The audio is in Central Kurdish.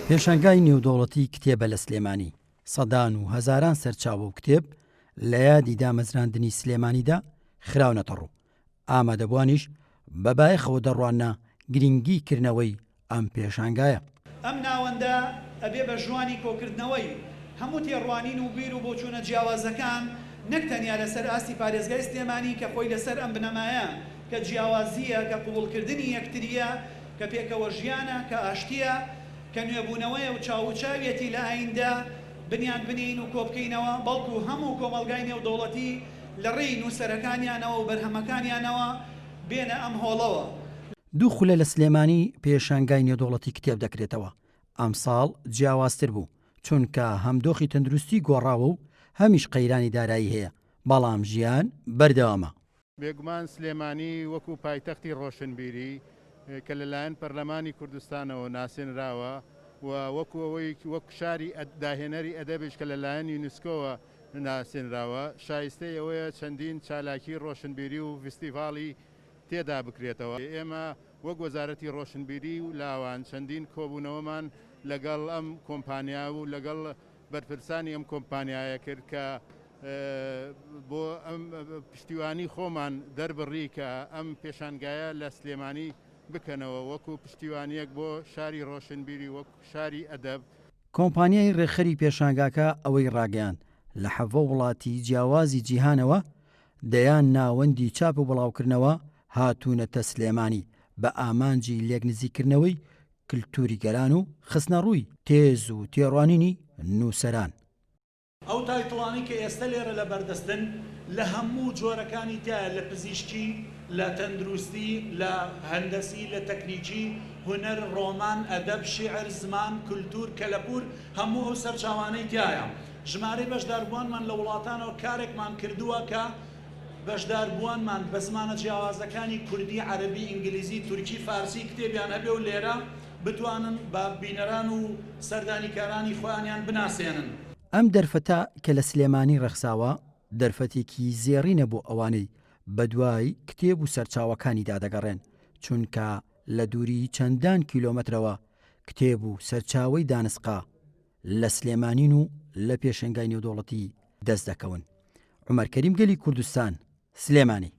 پێشانگای نێودەوڵەتی کتێبە لە سلێمانی، سەدان و هەزاران سەرچاوە و کتێب لە یادی دامەزراندنی سلێمانیدا خراونەتە ڕوو، ئامادەبووانیش بە بایەخەوە دەڕواننە گرینگی کردنەوەی ئەم پێشانگایە. ئەم ناوەندە ئەبێ بە ژوانی کۆکردنەوەی هەموو تێڕوانین و بیر و بۆچوونە جیاوازەکان نەک تەنیا لەسەر ئاستی پارێزگای سلێمانی کە خۆی لەسەر ئەم بنەمایە کە جیاوازییە، کە قبوڵکردنی یەکترییە، کە پێکەوەژیانە، کە ئاشتییە، کە نوێبوونەوەیە و چاووچاویەتی لە ئایندە بنیات بنێین و کۆبکەینەوە، بەڵکو هەموو کۆمەڵگای نێودەوڵەتی لە ڕێی نووسەرەکانیانەوە و بەرهەمەکانیانەوە بێنە ئەم هۆڵەوە. دوو خولە لە سلێمانی پێشانگای نێودەوڵەتی کتێب دەکرێتەوە، ئەمساڵ جیاوازتر بوو، چونکە هەم دۆخی تەندروستی گۆڕاوە و هەمیش قەیرانی دارایی هەیە، بەڵام ژیان بەردەوامە. بێگومان سلێمانی وەکو پایتەختی ڕۆشنبیری کە لەلایەن پەرلەمانی کوردستانەوە ناسێنراوە و وەکو ئەوەی وەک شاری داهێنەری ئەدەبیش کە لەلایەن یونسکۆوە ناسێنراوە شایستەی ئەوەیە چەندین چالاکی ڕۆشنبیری و ڤستیڤاڵی تێدا بکرێتەوە. ئێمە وەک وەزارەتی ڕۆشنبیری و لاوان چەندین کۆبوونەوەمان لەگەڵ ئەم کۆمپانیا و لەگەڵ بەرپرسانی ئەم کۆمپانیایە کرد کە بۆ ئەم پشتیوانی خۆمان دەربڕی کە ئەم پێشانگایە لە سلێمانی بکەنەوە وەکو پشتیوانیەک بۆ شاری ڕۆشنبیری وەک شاری ئەدەب. کۆمپانیای ڕێکخەری پێشانگاکە ئەوەی ڕاگەیاند، لە 17 وڵاتی جیاوازی جیهانەوە دەیان ناوەندی چاپ و بڵاوکردنەوە هاتوونەتە سلێمانی بە ئامانجی لێکنزیککردنەوەی کلتوری گەلان و خستنەڕووی تێز و تێڕوانینی نووسەران. ئەو title انەی کە ئێستە لێرە لە بەردەستن لە هەموو جۆرەکانی تیایە لە پزیشکی، لە تەندروستی، لە هەندەسی، لە تەکنیکی، هونەر، ڕۆمان، ئەدەب، شیعر، زمان، کولتوور، کەلەپوور، هەموو ئەو سەرچاوانەی تیایە. ژمارەی بەشداربووانمان لە وڵاتانەوە کارێکمان کردووە کە بەشداربووانمان بە زمانە جیاوازەکانی کوردی، عەرەبی، ئینگلیزی، تورکی، فارسی کتێبیان هەبێ و لێرە بتوانن بە بینەران و سەردانیکارانی خۆیانیان بناسێنن. ئەم دەرفەتە کە لە سلێمانی ڕەخساوە، دەرفەتێکی زێڕینە بۆ ئەوانەی بەدوای کتێب و سەرچاوەکانیدا دەگەڕێن، چونکە لە دووریی چەندان کیلۆمەترەوە کتێب و سەرچاوەی دانسقە لە سلێمانین و لە پێشەنگای نێودەوڵەتی دەست دەکەون. عومەر کەریم گەلی کوردستان، سلێمانی.